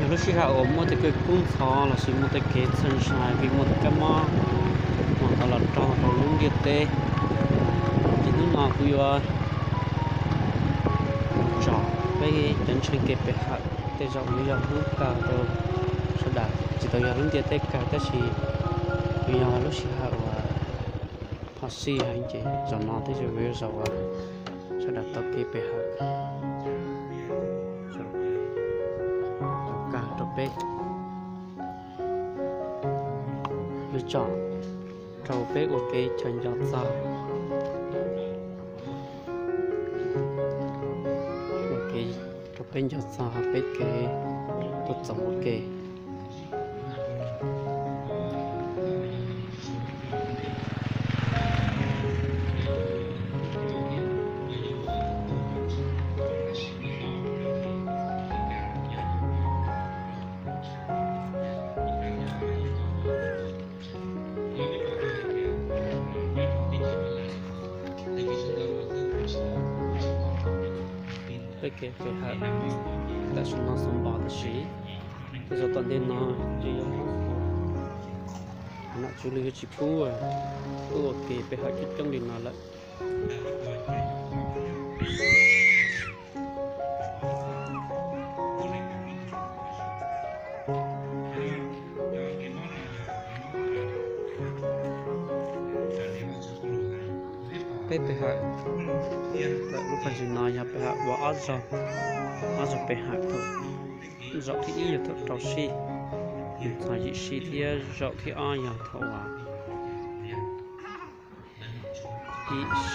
Lub sij hawm uas muaj tej kev kub ntxhov lossis muaj tej kev txhawj ntshai, muaj tej kab mob uas tau los raug rau lub ntiaj teb, ces hnub no kuv yuav tsom peb cov ntseeg kev pe hawm. Tej zaum yuav yog hnub kawg rau sawv daws, tsis tau yog lub ntiaj teb kawg, tab sis yuav yog lub sij hawm uas phom sij heev, ces zaum no tej zaum yuav yog zaum uas sawv daws tau kev pe hawm, tau kawg rau peb. Yuav tsom rau peb ua kev chaw nco txog, ua kev rau peb nco txog peb kev tuaj txoos ua ke. Peb kev pe hawm tam sim no xaus npaum tam sim, tej zaum tom ntej no ces yuav muab nom tswv los yuav tsis pub, pub ua kev pe hawm coob coob li no lawm. Peb pe hawm, lub qab ntsis no yog pe hawm ua ob zaug, ob zaug pe hawm thaum, zaum thib ib yog thaum rau sij, txog yim sij, thiab zaum thib ob yog thaum uas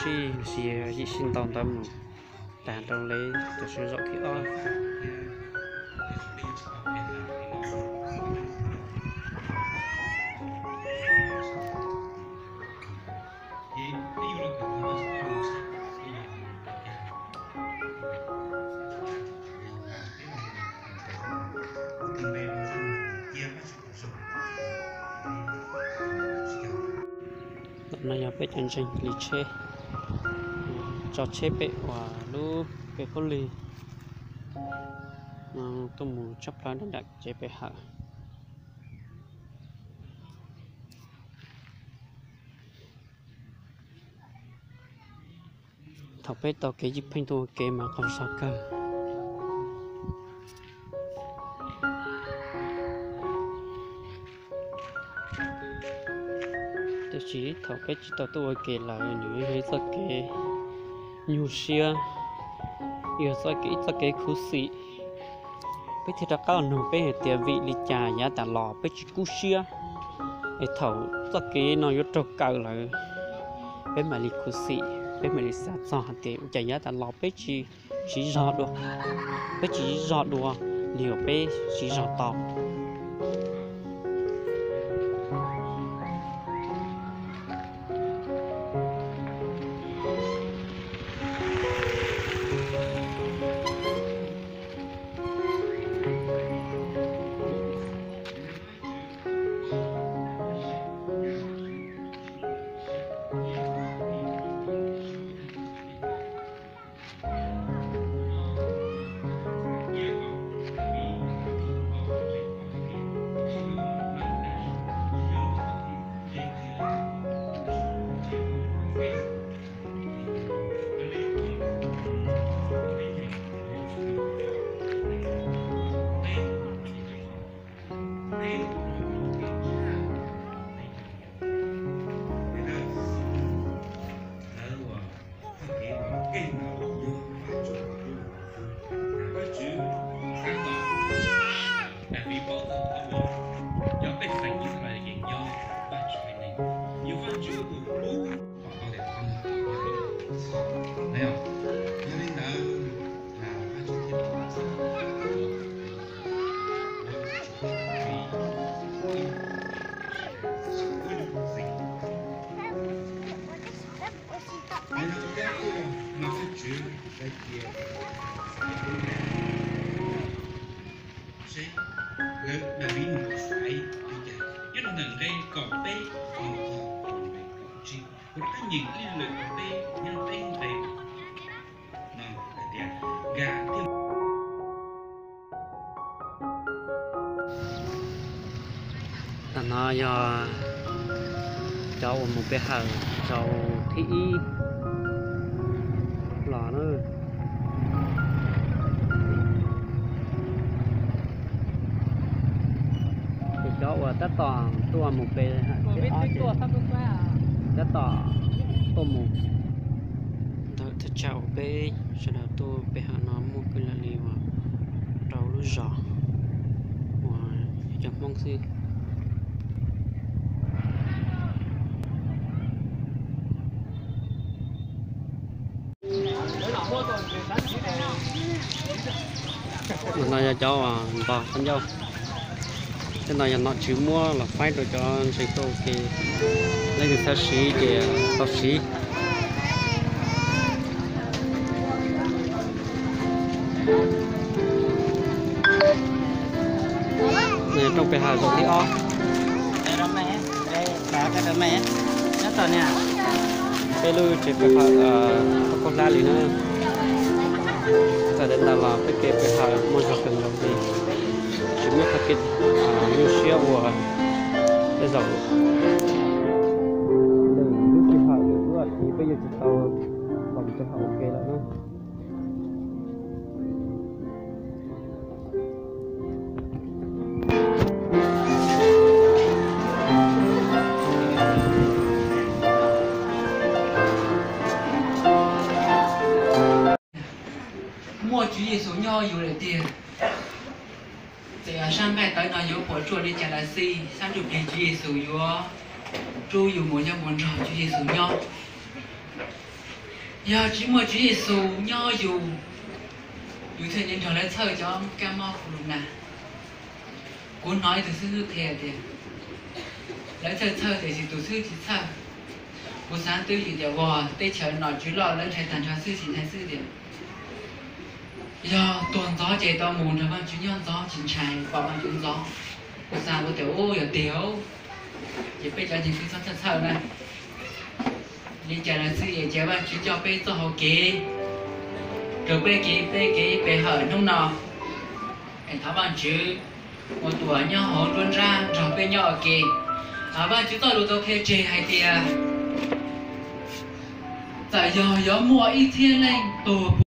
yim sij, yim sij ntau ntawd mus tag rau li cov zaum thib ob. Ntawm no yog peb cov ntseeg hliv tsheb, tso tsheb pem uas lub kev phob lig tuaj mus tshaj plaws nram tsev pe hawm. Thaum peb tau kev ywj pheej tuaj ua ke mas qaug zog kawg. Tiam sis thaum peb tsis tau tuaj ua ke lawm nws yog ib txoj kev nyuaj siab, yog txoj kev, ib txoj kev khuv xim. Peb thiaj rov qab los nug peb hais tias vim li cas yav tas los peb tsis kub siab, es thaum txoj kev no yuav raug kaw lawm, peb mam li khuv xim, peb mam li xav txog hais tias ua cas yav tas los peb tsis siv zog dua, peb tsis siv zog dua li uas peb siv zog tau. Seb lawv mam li mus xaiv li cas nyob rau ntawm nqe kaum peb mus txog nqe kaum tsib. Kuv rov qab nyeem ib lwm rau peb nyob rau peb nqe no hais tias nkag thiab Tam no yog cov uas mus pe hawm zaum thib ib los na. Ces cov uas tab tom tuaj mus pe hawm thib ob ces tab tom tuaj mus. Ntawm thaj tsam uas peb sawv daws tuaj pe hawm no muaj kwv lam li uas rau lub zos uas yog cov Hmoob xwb. No yog cov npog qhov ncauj. Tej no yog nom tswv muab los faib rau cov ntseeg tuaj ua ke, leej twg xav siv ces tau siv. No yog rooj pe hawm zaum thib ob. Peb lub tsev pe hawm tau khaub hlab li na. Txawm li ntawd los peb kev pe hawm muaj zog kawg nkaus li, tsis muaj qhov kev nyuaj siab uas tej zaum lwm lub sij hawm lwm lub hlis peb yuav tsis tau los rau hauv ua ke lawm na. Muaj Tswv Yexus nyob yus lawm tiag. Txawm yog sab nqaij tawv no yuav puas tsuaj li cas los xij, sab ntsuj plig Tswv Yexus yuav rub yus mus nyob mus nrog Tswv Yexus nyob. Yog tsis muaj Tswv Yexus nyob yus, yus thiaj li nrog lawv txhawj cov kab mob corona. Kuv hnov ib tug xib hwb qhia tias lawv txhawj txhawj tiam sis tus xib hwb tsis txhawj. Kuv xav twb yim tias uas teb chaws nom tswv loj lawv ntshai tag nrho xwb tsis ntshai xwb tias yog tuag ntxov ces tau mus nrog Vaajtswv nyob ntxov tsis ntshai pom Vaajtswv ntxov. Kuv xav kuv tias u yog tiag ces peb cov neeg twb txhob txhawj txhawj na. Li cas los xij es ces Vaajtswv coj peb txoj hau kev, raws peb kev peb kev pe hawm hnub no. Es thov Vaajtswv ua tus nyob hauv nruab nrab nrog peb nyob ua ke. Vaajtswv txoj lus tau qhia tseg hais tias txawm yog yuav muaj ib txhiab leej tuag puag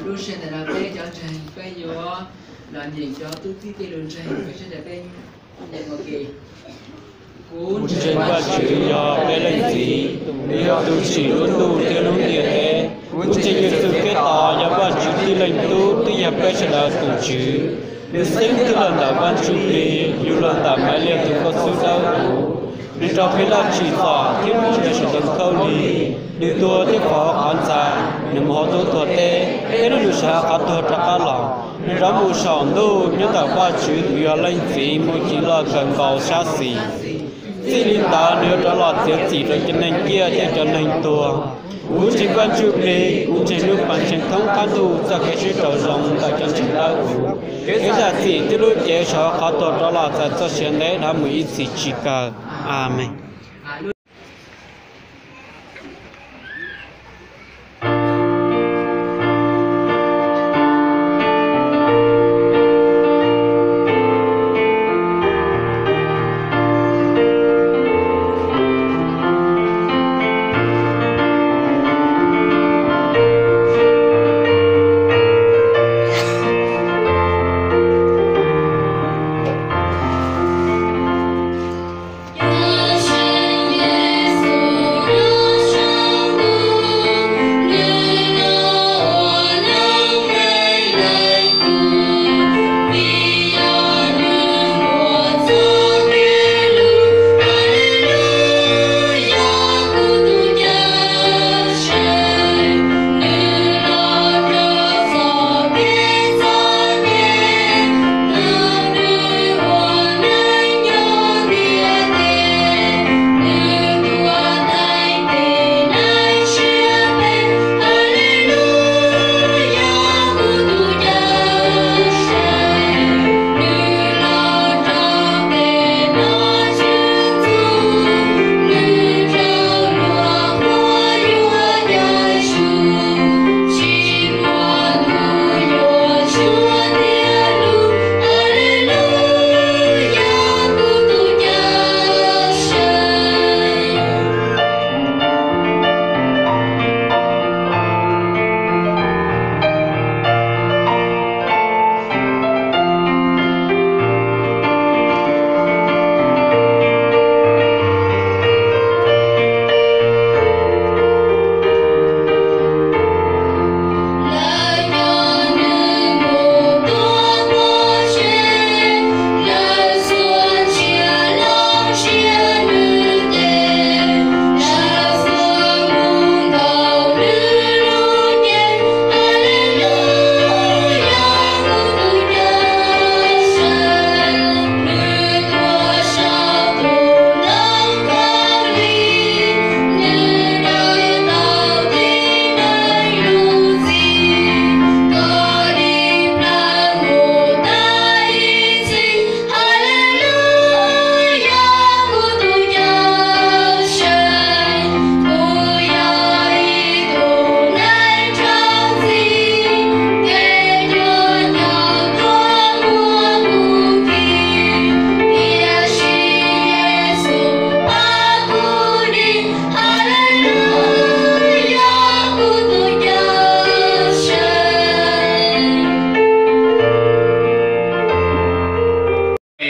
Lub sij hawm ntawm no peb cov ntseeg peb yuav los nyeem cov tub txib tej lus ntseeg, peb sawv daws peb nyeem ua ke. Kuv ntseeg Vajtswv yog peb Leej Txiv, nws yog tus tsim lub ntuj thiab lub ntiaj teb. Kuv ntseeg Yexus Khetos yog Vajtswv tib Leeg Tub, twb yog peb sawv daws tus Tswv. Nws xeeb twb los ntawm Vaj Ntsuj Plig, yug los ntawm Maiv Liag tus nkauj xwb dawb huv. Nws raug Philaj tsim txom thiab mus nrhiav saum ntoo khaub lig, nws tuag thiab poob hauv qhov ntxa, nws mus hauv lub tuam teb, thiab nws sawv hauv qhov tuag rov qab los. Nws rov mus saum ntuj nyob ntawm Vajtswv tus yog Leej Txiv mus ceev los kawg nkaus sab xis. Txij li ntawd nws yuav rov los txiav txim rau cov neeg ciaj thiab cov neeg tuag. Kuv ntseeg Vaj Ntsuj Plig, kuv ntseeg lub Pawg Ntseeg thoob qab ntuj txoj kev sib raug zoo ntawm cov ntseeg dawb huv, kev zam txim thiab lub cev saum qhov tuag rov los txais txoj sia ntev dhawv mus ib txhis tsis kawg. Amees.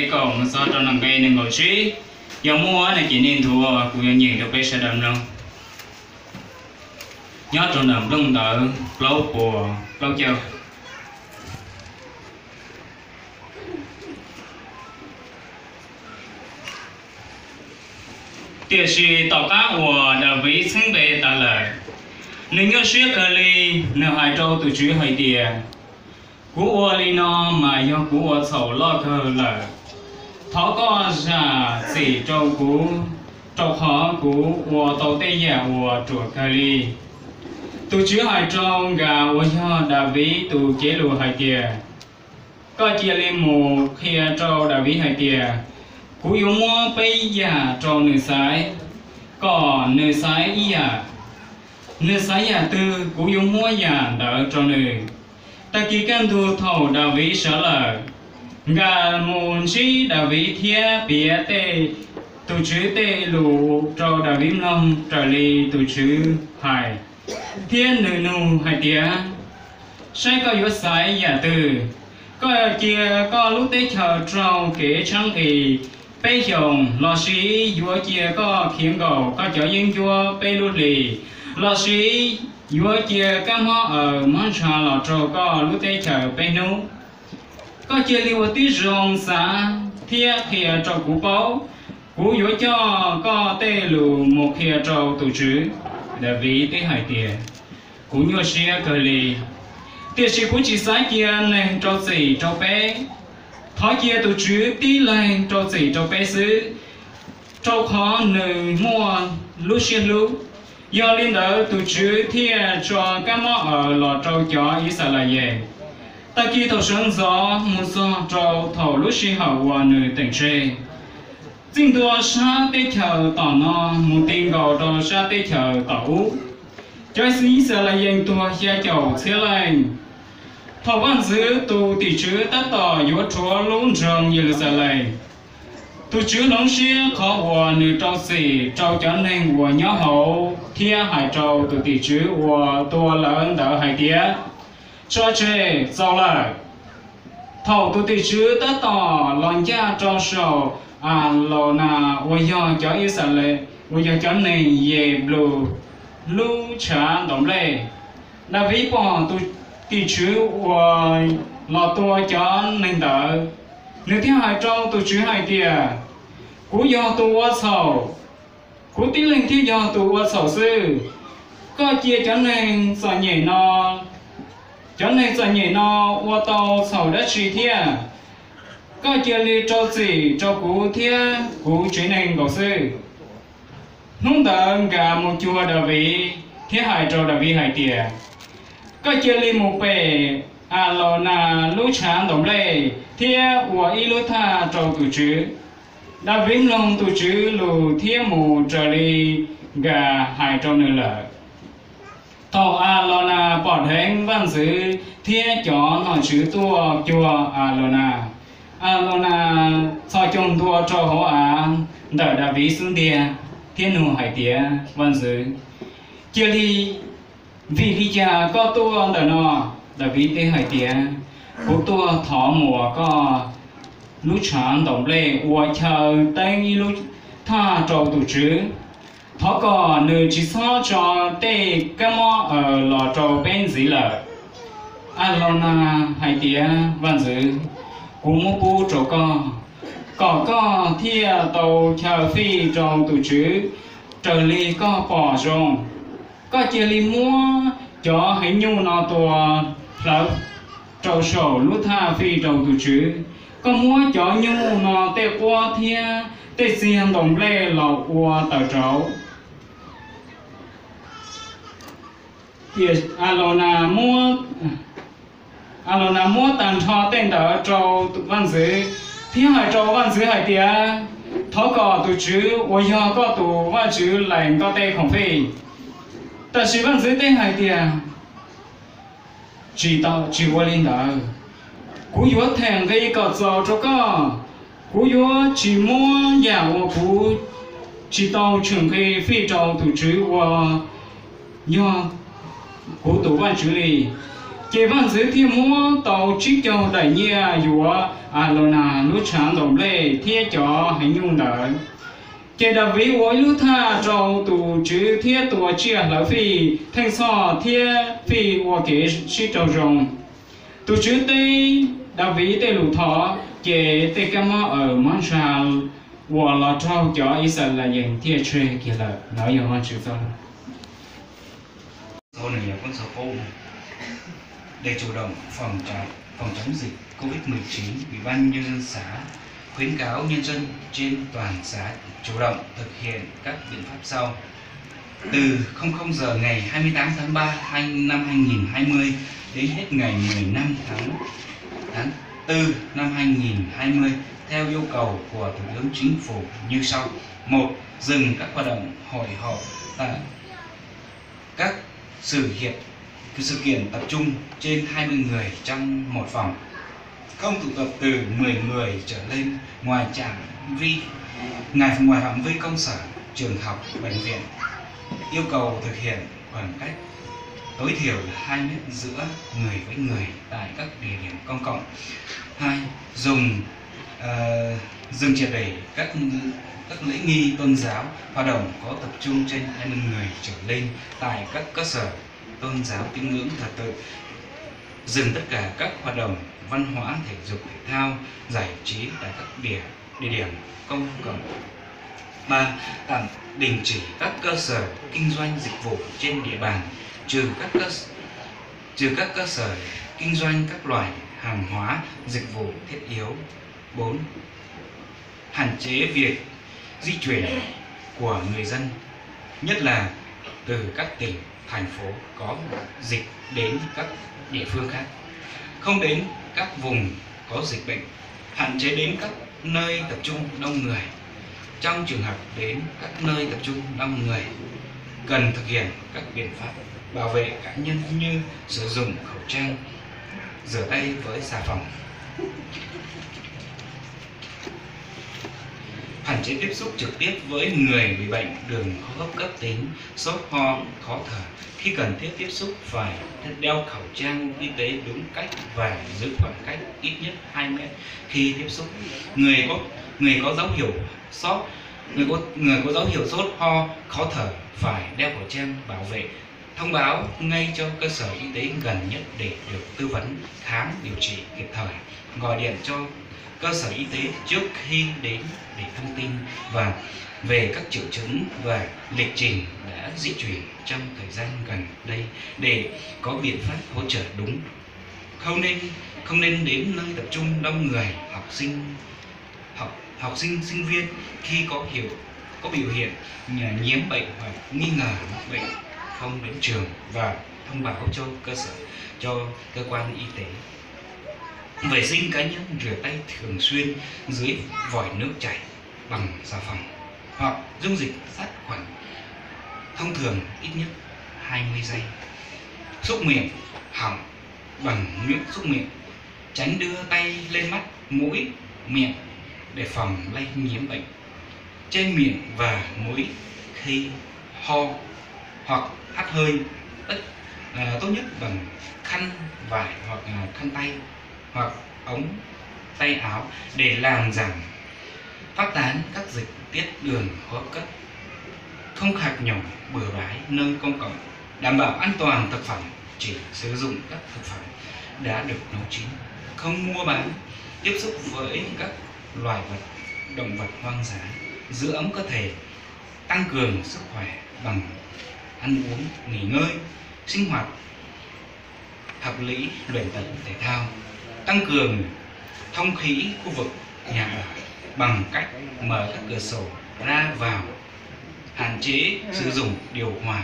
Kaum mus txog rau nqe nees nkaum tsib, yog muaj no ces nej nthuav, kuv yuav nyeem rau peb sawv daws mloog. Nyob rau ntawm nplooj ntawv plaub puas plaub caug. Tiam sis tom qab uas Daviv txheeb npe tas lawm, nws nyuaj siab kawg li, nws hais rau tus Tswv hais tias, kuv ua li no mas yog kuv ua txhaum loj kawg lawm. Thov koj zam txim rau kuv, rau qhov kuv ua tau tej yam uas ruam kawg li. Tus Tswv hais rau Nkaj uas yog Daviv tus cev lus hais tias, koj cia li mus qhia rau Daviv hais tias, kuv yuav muab peb yam rau nws xaiv, kom nws xaiv ib yam. Nws xaiv yam twg, kuv yuav muab yam ntawd rau nws. Tag kis kaj ntug thaum Daviv sawv lawm, Nkaj mus ntsib Daviv thiab piav tej, tus Tswv tej lus rau Daviv mloog raws li tus Tswv hais, thiab nws nug hais tias, Saib koj yuav xaiv yam twg, koj cia koj lub teb chaws raug kev tshaib nqhis peb xyoos, lossis yuav cia koj khiav nkaum koj cov yeeb ncuab peb lub hlis, lossis yuav cia kab mob aws mob ntsha los rau koj lub teb chaws peb hnub. Koj cia li ua tib zoo xav thiab qhia rau kuv paub, kuv yuav coj koj tej lus mus qhia rau tus Tswv. Daviv teb hais tias, Kuv nyuaj siab kawg li, tiam sis kuv tsis xav cia neeg rau txim rau peb. Thov cia tus Tswv tib leeg rau txim rau peb xwb, rau qhov nws muaj lub siab hlub. Yog li ntawd tus Tswv thiaj tso kab mob aws los rau cov Yixalayees. Tag kis thaum sawv ntxov mus txog rau thaum lub sij hawm uas nws teem tseg, txij ntua sab teb chaws tom no mus ti nkaus rau sab teb chaws tom ub, cov Yixalayees tuag xya caum txhiab leej. Thaum vaj ntxwv tus tim tswv tab tom yuav rhuav lub nroog Yeluxalees, tus Tswv hloov siab qhov uas nws rau txim rau cov neeg uas nyob hauv thiab hais rau tus tim tswv uas tua lawv ntawd hais tias, Tso tseg, txaus lawm. Thaum tus tim tswv tab tom los ncaj rau saum Alaunas uas yog cov Ixale, uas yog cov neeg Yenplus lub tshav ntaus nplej, Daviv pom tus tim tswv uas los tua cov neeg ntawd, nws thiaj hais rau tus Tswv hais tias, Kuv yog tus ua txhaum, kuv tib leeg thiaj yog tus ua txhaum xwb. Koj cia cov neeg txom nyem no, cov neeg txom nyem no ua tau txhaum dab tsi thiab? Koj cia li rau txim rau kuv thiab kuv tsev neeg nkaus xwb. Hnub ntawd Gad mus cuag Daviv thiab hais rau Daviv hais tias, Koj cia li mus pem Alaunas lub tshav ntaus nplej thiab ua ib lub thaj rau tus Tswv. Daviv mloog tus Tswv lus thiab mus raws li Gad hais rau nws lawm. Thaum Alaunas pom dheev vaj ntxwv thiab cov nom tswv tuaj cuag Alaunas, Alaunas txhos caug ntua rau hauv av ntawm Daviv xub ntiag thiab nug hais tias, Vaj ntxwv, cia li, vim li cas koj tuaj ntawm no? Daviv teb hais tias, Kuv tuaj thov muas koj lub tshav ntaus nplej ua chaw teeb ib lub thaj rau tus Tswv. Thov kom nws tsis txhob tso tej kab mob aws los rau peb ntxiv lawm. Alaunas hais tias, Vaj ntxwv, kuv muab pub rau koj, kom koj thiaj tau chaw fij rau tus Tswv raws li koj pom zoo. Koj cia li muab cov heev nyuj no tua hlawv rau saum lub thaj fij rau tus Tswv. Koj muab cov nyuj no tej quab thiab tej txiag ntaus nplej los ua taws rauv. Tiam Alaunas muab, Alaunas muab tag nrho tej ntawd rau vaj ntxwv thiab hais rau vaj ntxwv hais tias, Thov kom tus Tswv uas yog koj tus Vajtswv lees koj tej khoom fij. Tab sis vaj ntxwv teb hais tias, Tsis tau, tsis ua li ntawd. Kuv yuav them nqi kom txaus rau koj. Kuv yuav tsis muab yam uas kuv tsis tau tshem nqi fij rau tus Tswv uas yog kuv tus Vajtswv li. Ces vaj ntxwv thiaj muab tau tsib caug daim nyiaj yuav Alaunas lub tshav ntaus nplej thiab cov heev nyuj ntawd. Ces Daviv ua ib lub thaj rau tus Tswv thiab tua tsiaj hlawv fij theej txhoj thiab fij ua kev sib raug zoo. Tus Tswv teb Daviv tej lus thov, ces tej kab mob aws mob ntsha uas los raug cov Yixalayees thiaj tseg kiag lawm. Nov yog Vajtswv txoj lus. Sau này là cuốn sổ cũ này. Để chủ động phòng chống, phòng chống dịch covid mười chín, Ủy ban Nhân dân xã khuyến cáo nhân dân trên toàn xã chủ động thực hiện các biện pháp sau. Từ không không giờ ngày hai mươi tám tháng ba hai, năm hai nghìn hai mươi đến hết ngày mười lăm tháng, tháng tư năm hai nghìn hai mươi, theo yêu cầu của Thủ tướng Chính phủ như sau. Một, dừng các hoạt động hội họp tại các sự kiện, sự kiện tập trung trên hai mươi người trong một phòng. Không tụ tập từ mười người trở lên ngoài phạm vi, ngoài, ngoài phạm vi công sở, trường học, bệnh viện. Yêu cầu thực hiện khoảng cách tối thiểu là hai mét giữa người với người tại các địa điểm công cộng. Hai, dùng, ờ, dừng triệt để các, các lễ nghi tôn giáo, hoạt động có tập trung trên hai mươi người trở lên tại các cơ sở tôn giáo tín ngưỡng thờ tự. Dừng tất cả các hoạt động văn hóa, thể dục thể thao, giải trí tại các địa, địa điểm công cộng. Ba, tạm đình chỉ các cơ sở kinh doanh dịch vụ trên địa bàn, trừ các cơ, trừ các cơ sở kinh doanh các loại hàng hóa, dịch vụ thiết yếu. Bốn, hạn chế việc di chuyển của người dân, nhất là từ các tỉnh, thành phố có dịch đến các địa phương khác, không đến các vùng có dịch bệnh, hạn chế đến các nơi tập trung đông người. Trong trường hợp đến các nơi tập trung đông người, cần thực hiện các biện pháp bảo vệ cá nhân như sử dụng khẩu trang, rửa tay với xà phòng. Hạn chế tiếp xúc trực tiếp với người bị bệnh đường hô hấp cấp tính, sốt ho, khó thở. Khi cần thiết tiếp xúc phải đeo khẩu trang y tế đúng cách và giữ khoảng cách ít nhất hai mét khi tiếp xúc. Người có, người có dấu hiệu sốt, người có, người có dấu hiệu sốt ho, khó thở phải đeo khẩu trang bảo vệ. Thông báo ngay cho cơ sở y tế gần nhất để được tư vấn, khám, điều trị kịp thời. Gọi điện cho cơ sở y tế trước khi đến để thông tin và về các triệu chứng và lịch trình đã di chuyển trong thời gian gần đây để có biện pháp hỗ trợ đúng. Không nên, không nên đến nơi tập trung đông người, học sinh, học, học sinh, sinh viên khi có hiệu, có biểu hiện nhiễm bệnh hoặc nghi ngờ mắc bệnh không đến trường và thông báo cho cơ sở, cho cơ quan y tế. Vệ sinh cá nhân, rửa tay thường xuyên dưới vòi nước chảy bằng xà phòng hoặc dung dịch sát khuẩn thông thường ít nhất hai mươi giây. Xúc miệng, họng bằng nước xúc miệng. Tránh đưa tay lên mắt, mũi, miệng để phòng lây nhiễm bệnh trên miệng và mũi khi ho hoặc hắt hơi. Tất, à, tốt nhất bằng khăn vải hoặc, à, khăn tay hoặc ống tay áo để làm giảm phát tán các dịch tiết đường hô hấp cấp. Không khạc nhổ bừa bãi nơi công cộng. Đảm bảo an toàn thực phẩm, chỉ sử dụng các thực phẩm đã được nấu chín. Không mua bán, tiếp xúc với các loài vật, động vật hoang dã. Giữ ấm cơ thể, tăng cường sức khỏe bằng ăn uống, nghỉ ngơi, sinh hoạt hợp lý, luyện tập thể thao. Tăng cường thông khí khu vực nhà ở bằng cách mở các cửa sổ ra vào, hạn chế sử dụng điều hòa.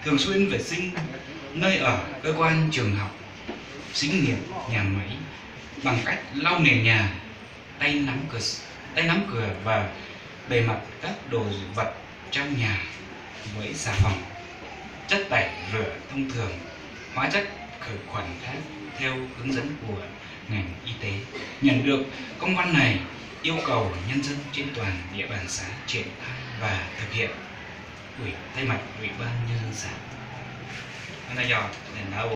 Thường xuyên vệ sinh nơi ở, cơ quan, trường học, xí nghiệp, nhà máy bằng cách lau nền nhà, tay nắm cửa, tay nắm cửa và bề mặt các đồ vật trong nhà với xà phòng, chất tẩy rửa thông thường, hóa chất khử khuẩn khác theo hướng dẫn của ngành y tế. Nhận được công văn này, yêu cầu nhân dân trên toàn địa bàn xã triển khai và thực hiện. Ủy, thay mặt Ủy ban Nhân dân xã. Ntawd yog, ntawd